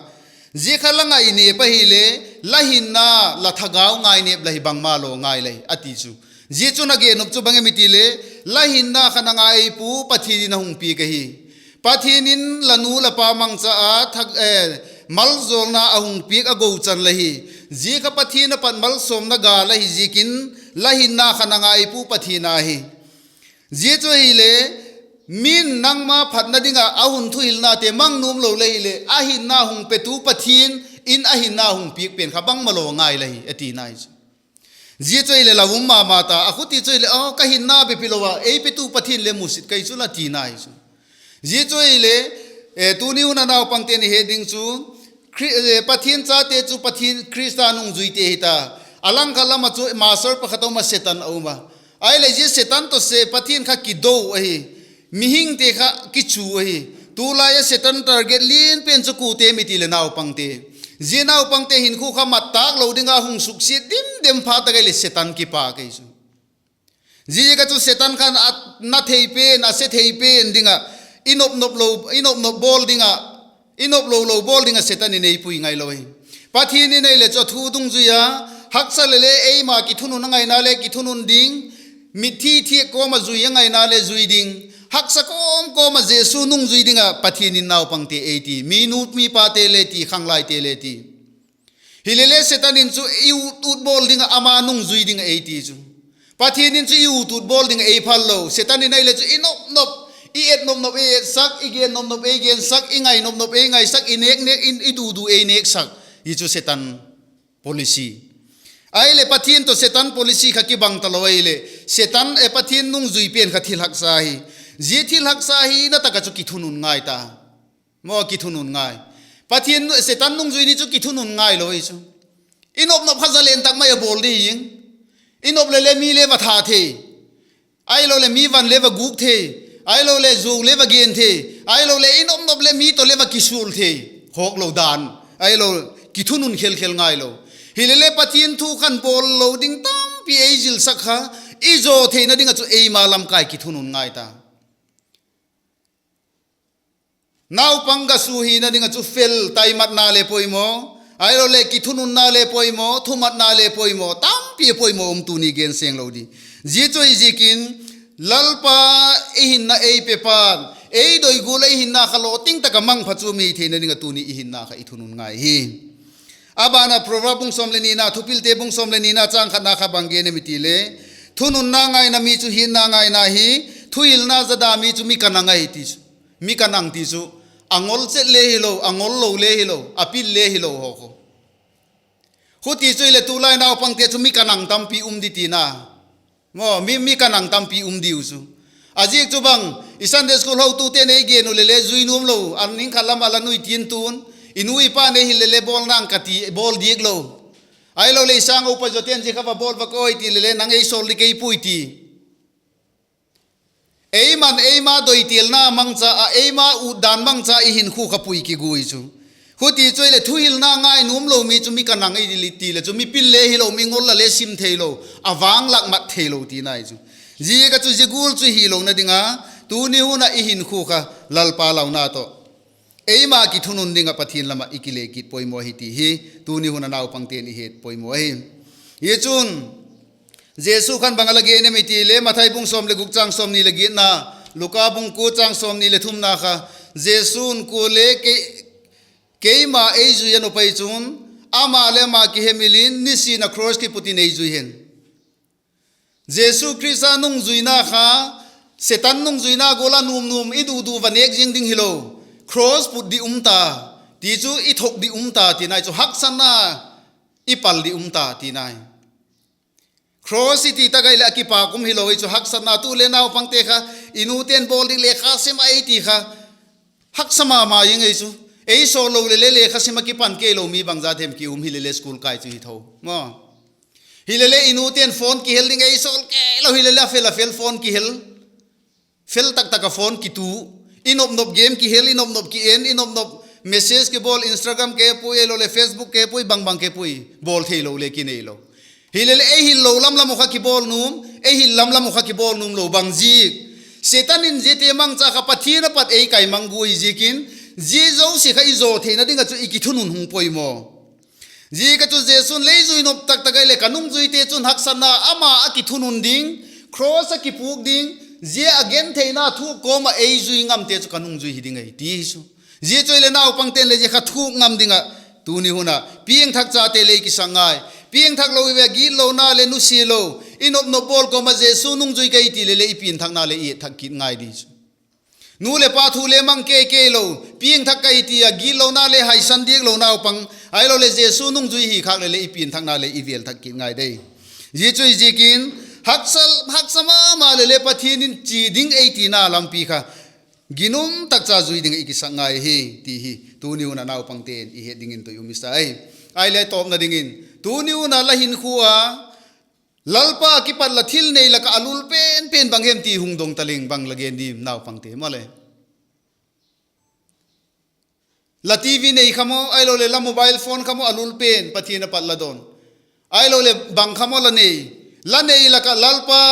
zia kha la ngainêp ahile, la hinna, la thagau ngainêp la hi bangma lo ngai lei a ti chu. Zia chun a gen nop chu bang em i ti le, la hinna kha nang a ei pu Pathian in a hung piak ahi. Pathian in la nu la pa mangcha a thak, maljawlna a hung piak a gochan la hi. Zia kha Pathian a pat malsawmna ga la hi ziakin, la hinna kha nang a ei pu Pathian a hi. Zia chu ahile, min nangma phatna ding ah a hun thuhilnate mang nuam lo le hileh, a hinna hung petu Pathian in a hinna hung piak pen kha bangma lo ngai la hi a tina hi chu. Zia chu ahile la um ma ma ta, a khuti chu ahile, aw, ka hinna bep hilo a ei petu Pathian le musit ka hi chu la tina hi chu. Zia chu ahile, tuni hun a naupangte'n i het ding chu, Pathian chate chu Pathian Khrista nungzuite hi ta. A langkhat lam ah chu master pakhat a um a, Setan a um a. Ahile zia Setan tawh se Pathian kha kido ahi. Mihingte kha kichu ahi. Tulai a Setan target lian pen chu kuate em i ti leh naupangte. Zia naupangte hinkhua kha mat tâk lo ding a hung suksiat dim dem phat tak ahileh Setan kipâk ahi chu. Ziaziak a chu Setan khan a na thei pen, a se thei pen ding ah, i nop nop lo, i nop nop bawl ding ah, i nop lo lo bawl ding ah Setan in ei pui ngailo hi. Pathian in ahile chu a thu dungzui a, haksa leh le eima kithunun a ngaina le kithunun ding, mitthi thiak kawm ah zui a ngaina le zui ding, haksa kawm kawm ah Jesu nungzui ding ah Pathian in naupangte ei ti, mi nu mi pate le ti, khanglaite le ti. Hilele Setan in chu i ut ut bawl ding ah ama nungzui ding ah ei ti chu. Pathian in chu i ut ut bawl ding ah ei phal lo. Setan in ahile chu i nop nop, i et nop nop ei etsak, i gen nop nop ei gensak, i ngai nop nop ei ngaisak, i nêk nêk in i du du ei nêksak. Hi chu Setan policy. Ahile Pathian tawh Setan policy kha kibang talo ahileh, Setan, e, Pathian nungzui pen kha thil haksa hi. Zia thil haksa hina tak ah chu kithunun ngai ta. Maw, kithunun ngai. Pathian, Setan nungzui ni chu kithunun ngailo hi chu. I nop nop kha zalen tak mai a bawl di hing. I nop leh le mi le va that thei. Ahiloleh mi van le va gûk thei. Ahiloleh zuau le va gen thei. Ahiloleh i nop nop leh mi tawh le va kisual thei. Hawklo dan. Ahilo, kithunun khel khel ngailo. Hilele Pathian thu khan bawl lo ding tampi ei zilsak kha, i zaw theina ding ah chu eima lamkai kithunun ngai ta. Naupang ga su hina ding ah chu fel, taimatna le poimaw, ahiloleh kithununna le poimaw, thumatna le poimaw, tampi poimaw um tuni gen seng lo di. Zia chu hi ziakin, Lalpa i hinna ei pepa'n, ei doi gual ah i hinna kha lawting tak ah mangpha chu mi theina ding ah tuni i hinna kha i thunun ngai hi. A ban ah Proverb bung sawm leh nina, Thupilte bung sawm leh nina châng khatna kha bang gen em i ti le, thununna ngaina mi chu hiatna ngaina hi, thuhilna zada mi chu mi kanang ahi ti chu. Mi kanang ti chu, a ngol chet le hilo, a ngol lo le hilo, a pil le hilo haw kha. Huti chu hileh tulai naupangte chu mi kanang tampi um di tina. Maw, mi, mi kanang tampi um diu chu. A ziak chu bang, i Sunday school hotute'n ei gen u leh le zui nuam lo, a ning khat lam ah la nui tin tun, i nu i pa'n ei hil leh le bawl nang ka ti, bawl diak lo. Ahiloleh i sâng upa zawte'n zia kha va bawl va kawi ti leh le nang ei sawl ding kei puai ti. Eima'n eima doitelna mangcha ah, eima utdan mangcha i hinkhua kha pui kiguai chu. Huti chu ahileh thuhilna ngai nuam lo mi chu mi ka nang ei ti leh chu mi pil le hilo, mi ngol la le sim theilo, a vang lak mat theilo tina ahi chu. Ziak a chu zia gual chu hilona ding a, tuni hun ah i hinkhua kha Lalpa launa tawh eima kithunun ding ah Pathian lam ah i kile kit poimaw ahi ti hi, tuni hun a naupangte'n i het poimaw ahi. Hi chun, Jesu khan bang a la gen em i ti leh Mathai bung sawm leh guk châng sawmni leh giatna, Luka bung kua châng sawmni leh thumna kha, Jesu'n kuale kei, keima ei zui a nuam pai chun, ama leh ama kihemil in nisin a cross kiput in ei zui hen. Jesu Khrista nungzuina kha, Setan nungzuina gual a nuam nuam i du du va nêk ziang ding hilo, cross put ding um ta, ti chu i thok ding um ta tina ahi chu, haksatna i pal ding um ta tina ahi. Cross i ti tak ahileh a kipâk um hilo ahi chu, haksatna tu le naupangte kha, i nute'n bawl ding lekha sim ai ti kha, haksa ma ma ing ei chu. Ei sawl lo leh le lekha sim ah kipan kei lo mi bangza them ki um hileh le school kai chu hi tho maw. Hileh le i nute'n phone kihel ding ei sawl kei lo hileh le a fel a fel phone kihel. Fel tak tak ah phone kitu. I nop nop game kihel, i nop nop ki en, i nop nop message kibawl, Instagram ke pui, ahiloleh Facebook ke pui, bang bang ke pui. Bawl theilo le kinei lo. Hileh le ei hil lo lam lam uh kha kibawl nuam, ei hil lam lam uh kha kibawl nuam lo bang ziak. Setan in ziate mangcha kha Pathian a pat ei kai mang guai ziakin, zia zosia kha i zaw theina ding ah chu i kithunun hung poimaw. Ziak a chu Jesu'n lei zui nop tak tak ahileh ka nungzuite chun haksatna ama a kithunun ding, cross a kipuak ding, zia a gentheina thu kawm ah ei zui ngamte chu ka nungzui hi ding ahi ti hi chu. Zia chu ahileh naupangte'n le zia kha thuk ngam ding ah, tuni hun ah piangthak chate lei kisak ngai. Piangthak lo i ve, gitlona leh nusia lo, i nop nop bawl kawm ah Jesu nungzui ka hi ti leh le i pianthakna leh i et thak kit ngai di chu. Nu leh pa thu le mang kei kei lo, piangthak ka hi ti a gitlona le haisan diak lo naupang, ahiloleh Jesu nungzui hi khâk leh le i pianthakna leh i vêl thak kit ngai dei. Zia chu hi ziakin, haksa, haksa ma ma leh le Pathian in chia ding ei tina lampi kha ginum tak cha zui ding i kisak ngai hi, ti hi tuni hun a naupangte'n i het dingin tui um i sa ahi. Ahileh tawpna dingin, tuni hun a la hinkhua a, Lalpa a kipat la thil nei lak ah a lul pen pen bang hem ti hung dong ta leng bang la gen dim naupangte maw le. La TV nei kha maw, ahiloleh la mobile phone kha maw a lul pen Pathian a pat la dawn. Ahiloleh bang kha maw la nei. La nei lak ah Lalpa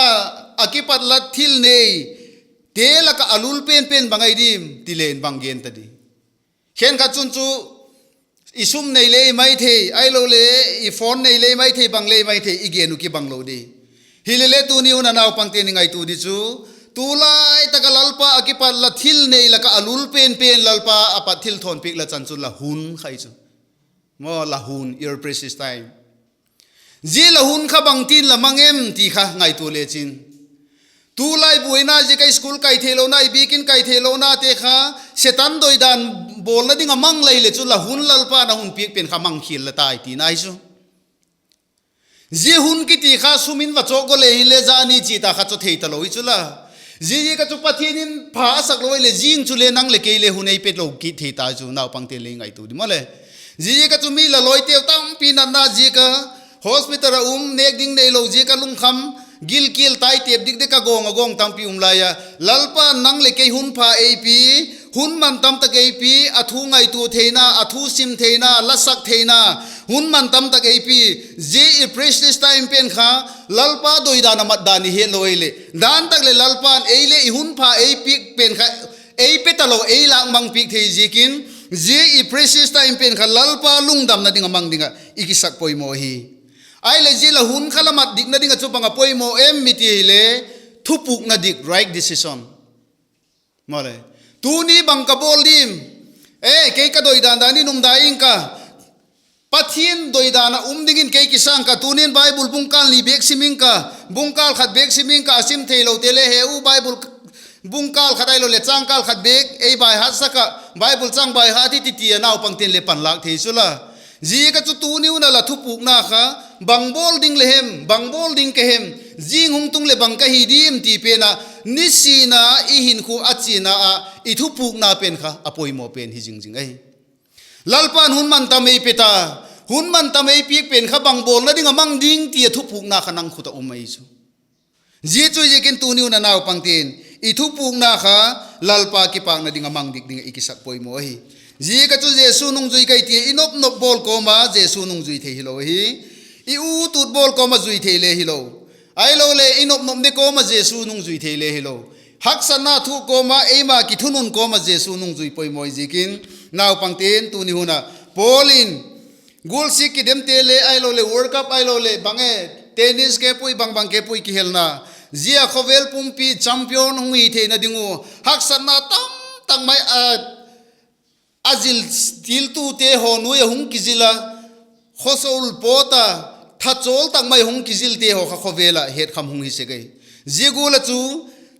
a kipat la thil neite lak ah a lul pen pen bang ahi dim ti leng bang gen ta di. Khenkhat chun chu i sum nei le i mai thei, ahiloleh i phone nei le i mai thei, bang le i mai thei i gen uh kibang lo di. Hileh le tuni hun a naupangte'n i ngaitua di chu, tulai tak ah Lalpa a kipat la thil nei lak ah a lul pen pen Lalpa a pat thil thawn piak la chan chu la hun kha hi chu. Maw, la hun, your precious time. Zia la hun kha bangtin la mang em ti kha ngaitua lechin. Tulai buaina ziak a i school kai theilona, i biakin kai theilonate kha, Setan doidan bawlna ding a mang la hileh chu la hun Lalpa'n a hun piak pen kha mangkhial la tai tina hi chu. Zia hun kiti kha sum in va chawk go le hinle zani chia ta kha chu thei talo hi chu la. Ziaziak a chu Pathian in pha a sak lo ahileh zing chule nang leh kei le hun ei pet lo kit thei ta chu naupangte le i ngaitua di maw le. Ziaziak a chu mi la lawiteu tampi natna ziak a, hospital ah um, nêk ding neilo ziak a lungkham, gilkial tai tep dik dek a gawng a gawng tampi um lai a, Lalpa'n nang leh kei hun pha ei pia, hun man tam tak ei pia, a thu ngaitua theina, a thu sim theina, la sak theina, hun man tam tak ei pia. Zia i precious time pen kha, Lalpa doidan a mat dan i het lo ahileh, dan tak leh Lalpa'n ei le i hun pha ei piak pen kha, ei pe talo, ei lâk mang piak thei ziakin, zia i precious time pen kha Lalpa lungdamna ding a mang ding ah i kisak poimaw hi. Ahileh zia la hun kha la mat dikna ding ah chu bang a poimaw em i ti ahileh, thupukna dik, right decision. Maw le, tuni bang ka bawl dim? E, kei ka doidan dan in um dai ing ka. Pathian doidan ah um dingin kei kisâng ka, tunin Bible bung kâl ni bêk sim ing ka, bung kâl khat bêk sim ing ka, a sim theilote le he u Bible bung kâl khat ahiloleh châng kâl khat bêk ei baihatsak ah, Bible châng baihat hi ti ti a naupangte'n le panlâk thei chu la. Ziaziak a chu tuni un a la thupukna kha, bang bawl ding le hem, bang bawl ding ka hem, Zing hung tung leh bang ka hi diam ti pen ah, nisin a i hinkhua a chiana ah i thupukna pen kha a poimaw pen hi zing zing ahi. Lalpa'n hun man tam ei pe ta, hun man tam ei piak pen kha bang bawlna ding a mang ding ti a thupukna kha nang khut ah um ahi chu. Zia chu ziakin tuni hun a naupangte'n i thupukna kha Lalpa kipâkna ding a mang dik ding ah i kisak poimaw ahi. Ziak a chu Jesu nungzui ka hi ti a i nop nop bawl kawm a Jesu nungzui thei hilo ahi. I ut ut bawl kawm a zui thei le hilo. Ahiloleh i nop nop ne kawm a Jesu nungzui thei le hilo. Haksatna thu kawm a eima kithunun kawm a Jesu nungzui poimaw ziakin, naupangte'n tuni hun a Paul in, gualsiak kidemte le ahiloleh World Cup ahiloleh bang e, tennis ke pui bang bang ke pui kihelna, zia khawvel pumpi champion hung hi theina ding uh haksatna tam tak mai a a zil, ziltute haw nuai a hung kizil a, khawsawl pawt a, thachawl tak mai hung kizilte haw kha khawvel ah hetkham hung hi sek ahi. Zia gual ah chu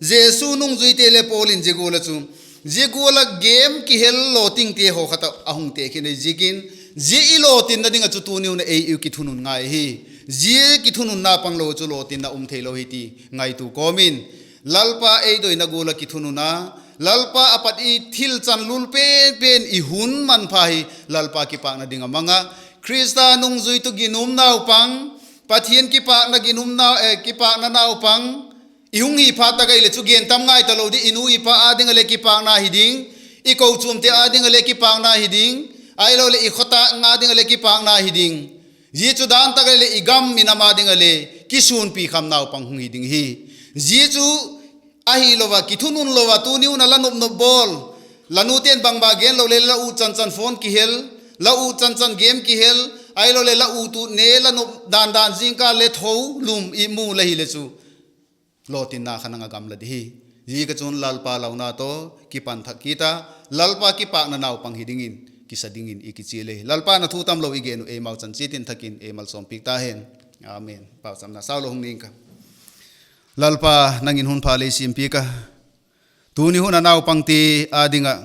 Jesu nungzuite le Paul in zia gual ah chu, zia gual ah game kihel lawtingte haw khat ah a hung tekhin ahi ziakin, zia i lawtinna ding ah chu tuni hun a ei i kithunun ngai ahi. Zia kithununna panglo chu lawtinna um theilo hi ti ngaitua kawm in, Lalpa ei doina gual ah kithunun a, Lalpa a pat i thil chan lul pen pen i hun manpha hi Lalpa kipâkna ding a mang a, Khrista nungzui tawh ginum naupang, Pathian kipâkna ginum nau, eh, kipâkna naupang i hung hi phat tak ahileh chu gen tam ngai talo ding, i nu i pa â ding ah le kipâkna hi ding, i kochuamte â ding ah le kipâkna hi ding, ahiloleh i khawtâng â ding ah le kipâkna hi ding. Zia chu dan tak ahileh i gam i nam â ding ah le kisûnpi kham naupang hung hi ding hi. Zia chu ahilo a kithunun lo a tuni hun a la nop nop bawl, la nute'n bangma gen lo le la ut chan chan phone kihel, la ut chan chan game kihel, ahiloleh la ut ut ne la nop dan dan zingkal le tho lum i mu la hileh chu lawtinna kha nang a gamla ding hi. Ziak a chun Lalpa launa tawh kipan thak kit a, Lalpa kipâkna naupang hi dingin kisa dingin i kichial ahi. Lalpa'n a thu tamlo i gen uh eimau chan chiat in thak in ei malsawmpiak ta hen. Amen. Pauchapna sau lo hung ning ka. Lalpa, nang in hun pha lei siampiak a, tuni hun a naupangte â ding ah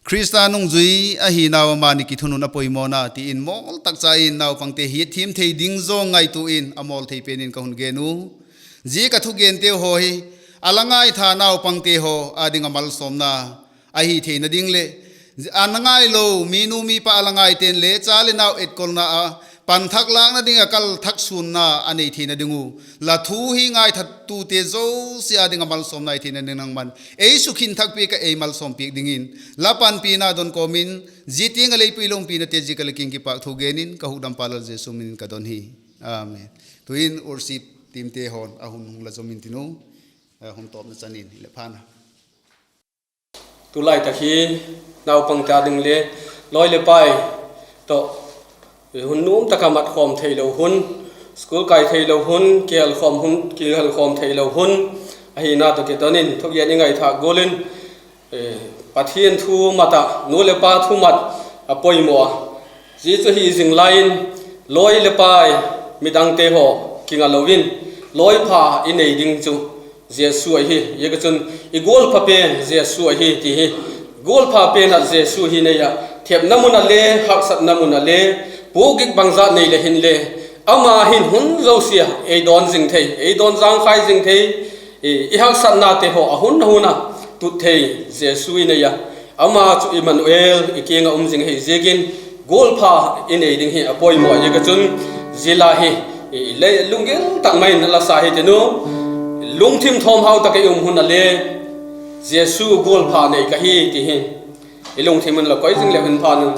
Khrista nungzui ahi nau a mani kithunun a poimawna ti in mawl tak cha in naupangte hiatthiam thei ding zaw ngaitua in a mawl thei pen in ka hun gen u. Zia ka thugenteu haw hi a la ngaitha naupangte haw â ding a malsawmna ahi theina ding leh, a na ngailo minu mipa a la ngaite'n le cha le nau etkolna a pan thak lâkna ding ah kal thak suanna a nei theina ding uh, la thu hi ngaithatute zosia â ding a malsawmna hi theina ding nangma'n ei sukhin thak piak ah ei malsawmpiak dingin la panpina don kawm in, zia tiang ah lei pui lopinate ziak a la kiang kipâk thu gen in ka hukdampa Lal Jesu min in ka don hi. Amen. Tu'in worship teamte haw'n a hun hung la zom intin u, hun tawpna chan in le phan a. Tulai tak hi naupangte â ding le lawi leh pai tawh hun nuam tak a mat khawm theilo hun, school kai theilo hun, kihel khawm hun, kihel khawm theilo hun ahina tawh kiton in thugen i ngaithâk gual in, Pathian thu mat ah nu leh pa thu mat a poimaw a. Zia chu hi zing lai in lawi leh pai midangte haw kinga lo in lawipha i nei ding chu Jesu ahi. Ziak a chun i gualpha pen Jesu ahi ti hi. Gualpha pen ah Jesu hi nei ah, thepna mun ah le, haksatna mun ah le, pukgik bangzat nei leh hinle, ama hin hun zosia ei dawn zing thei, ei dawn zangkhai zing thei, i haksatnate haw a hun a hun a tut thei Jesu i nei a. Ama chu Immanuel, i kiang ah um zing ahi ziakin gualpha i nei ding hi a poimaw. Ziak a chun zia la hi le lunggil tak mai in la sa hitin u, lungthim thawmhau tak i um hun ah le Jesu gualpha nei ka hi ti hi i lungthim in la koi zing leu hin phan u.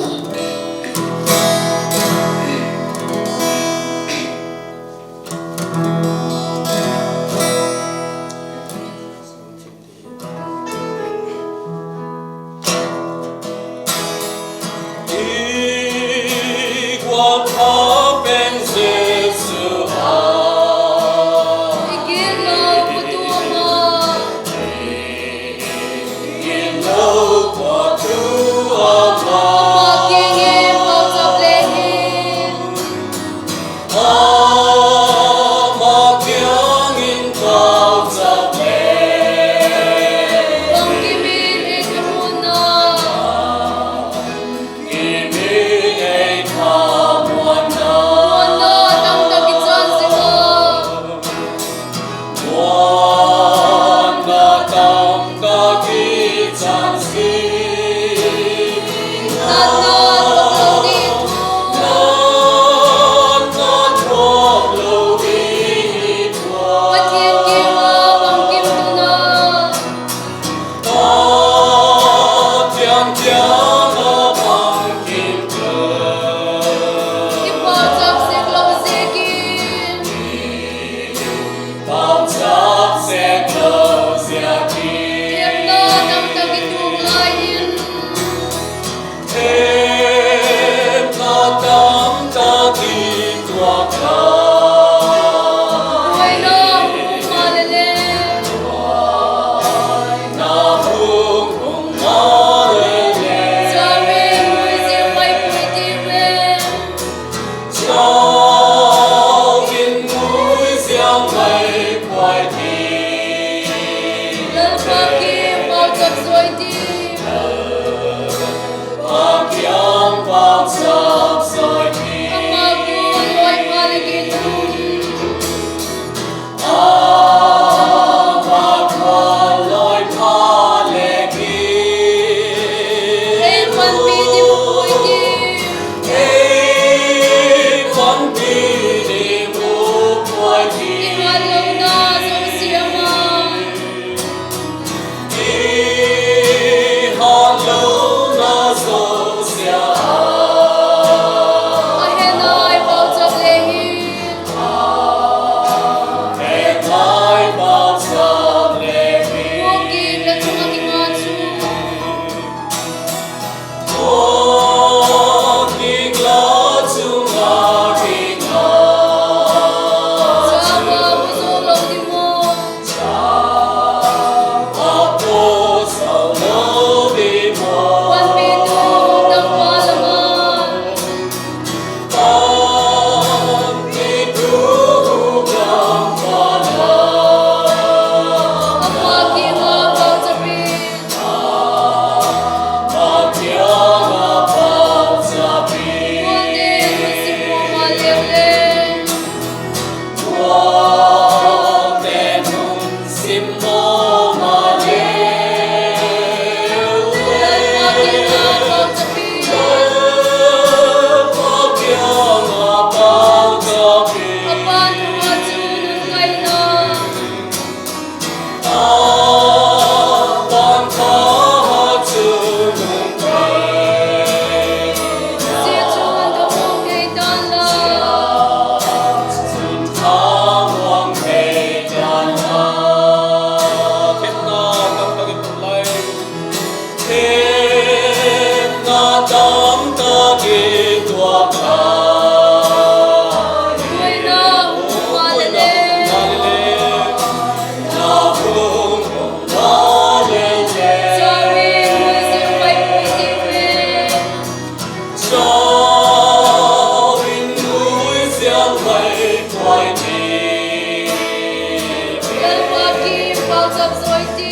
Pauchap zawi ti.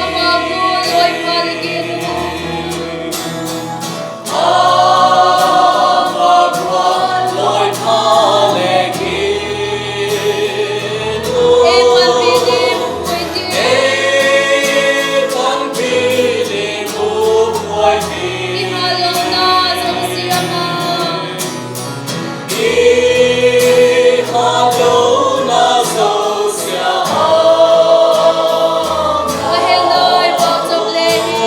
Ama gual lawi pha le kin. Ama gual lawi pha le kin. Ei panpi ding pui ti. Ei panpi ding pui ti. I hâlona zosia ma. I hâlona zosia a. Ka hel nai pauchap le hi.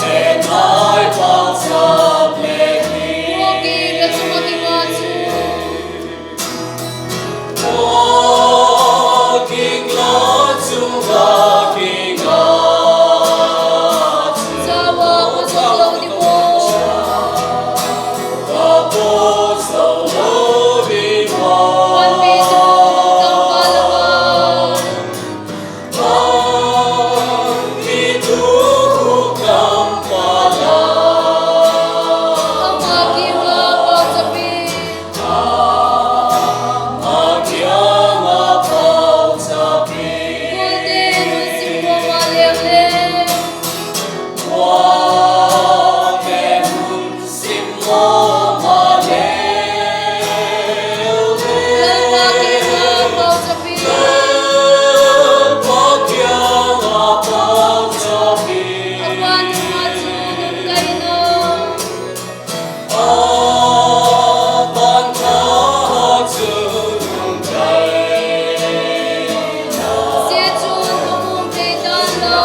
Hel nai pauchap le hi. Kua ging la chung ah kinga chu. Kua ging la chung ah kinga chu. Zawa ko zo lo di ko. Ka pawt zo lo ding a. Panpitu Gam pha la a. Panpitu Gam pha la. Ama kiang ah pauchap i. Ama kiang ah pauchap i. Gualte'n hun sim mawm a leu le. Gualte'n hun sim mawm a leu le. Lalpa kiang ah pauchap i. Lalpa kiang ah pauchap i. A pan chung ah chun hun kai na. A pan chung ah chun hun kai na. Zia chun thamuang thei ta'n la.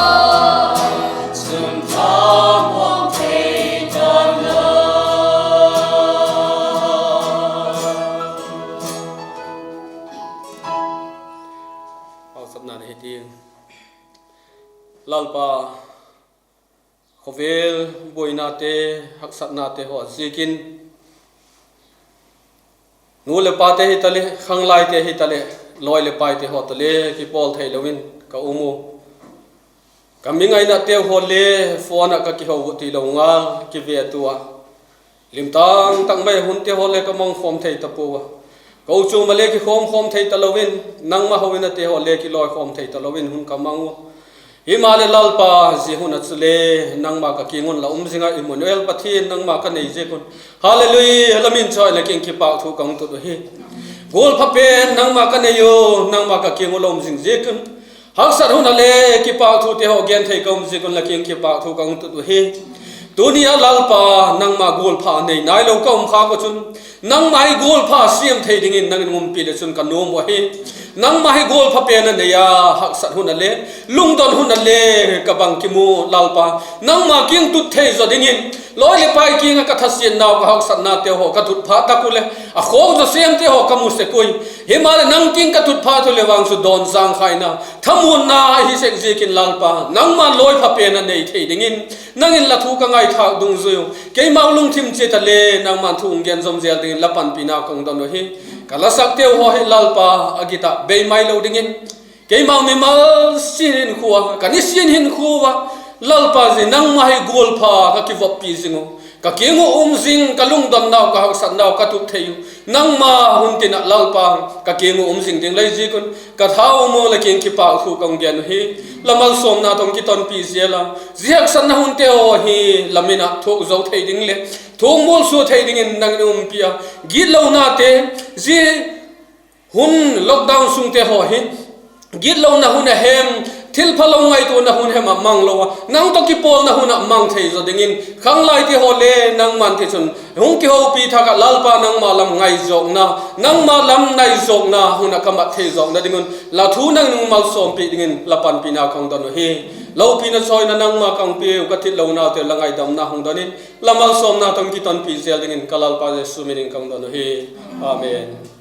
Chun thamuang thei ta'n la. Pauchapna nei hi ti. Lalpa, khawvel buainate, haksatnate haw ziakin, nu leh pate hitaleh, khanglaite hitaleh, lawi leh paite haw tawh le kipawl theilo in ka um u. Ka mi ngainateu haw le phone ah ka kiho u tilo ngal kive tua. Lim tâng tak mai hunte haw le ka mang khawm thei ta pua a. Kochuam ah le kikhawm khawm thei talo in, nangma houinate haw le kilawi khawm thei talo in hun ka mang ua. Himaleh Lalpa, zia hun ah chule nangma ka kiang un la um zing ah, Immanuel Pathian nangma ka nei ziak un, Hallelujah, la min chawi la kiang kipâkthu ka hung tut uhi. Gualpha pen nangma ka nei u, nangma ka kiang un la um zing ziak un, haksat hun ah le kipâkthute haw gen thei ka um ziak un la kiang kipâkthu ka hung tut uhi. Tuni ah Lalpa, nangma gualpha nei nailo ka um khâk u chun, nangma hi gualpha siam thei dingin nang in umpi leh chun ka nuam u ahi. Nangma hi gualpha pen a nei a, haksat hun ah le, lungdon hun ah le, ka bangkim u Lalpa, nangma kiang tut thei zaw dingin, lawi leh pai kiang ah ka thasiatnau, ka haksatnateu haw ka tut phat tak u leh, a khawk zaw siamte haw ka mu sek ui. Himaleh nang kiang ka tut phat u leh vang chu dawn zangkhaina, thamuanna ahi sek ziakin Lalpa, nangma lawi pha pen a nei thei dingin, nang in la thu ka ngaithâk dungzui u. Keimau lungthim chiat ah le nangma'n thu hung gen zawm zel dingin la panpina ka hung don uhi. Ka la sakteu haw hi Lalpa, a git ah bei mai lo dingin, keimau mimal sin hinkhua, ka nisin hinkhua ah, Lalpa, zia nangma hi gualpha ka kivoppi zing u. Ka kiang uh um zing, ka lungdonnau, ka haksatnau ka tut thei u. Nangma hun tin ah Lalpa, ka kiang uh um zing ding la hi ziak un, ka tha um u, la kiang kipâkthu ka hung gen uhi. La malsawmna tawh hung kitonpi zel a, zia haksatna hunte haw hi la min ah thuak zo thei ding leh thuak mualsua thei dingin nang in umpi a, gitlonate, zia hun lockdown sungte haw hi, gitlona hun a hem, thilphalo ngaituana hun hem ah mang lo a, nang tawh kipawlna hun ah mang thei zaw dingin, khanglaite haw le nangma'n tichun hung kihopi thak ah Lalpa, nangma lam ngai zawkna, nangma lam nai zawkna hun ah ka mat thei zawkna ding un, la thu nang in hung malsawmpi dingin la panpina ka hung don uhi. Lopina chawina nangma ka hung piu, ka thillonaute la ngaidamna hung don in, la malsawmna tawh hung kitonpi zel dingin ka Lalpa Jesu min in ka hung don uhi. Amen.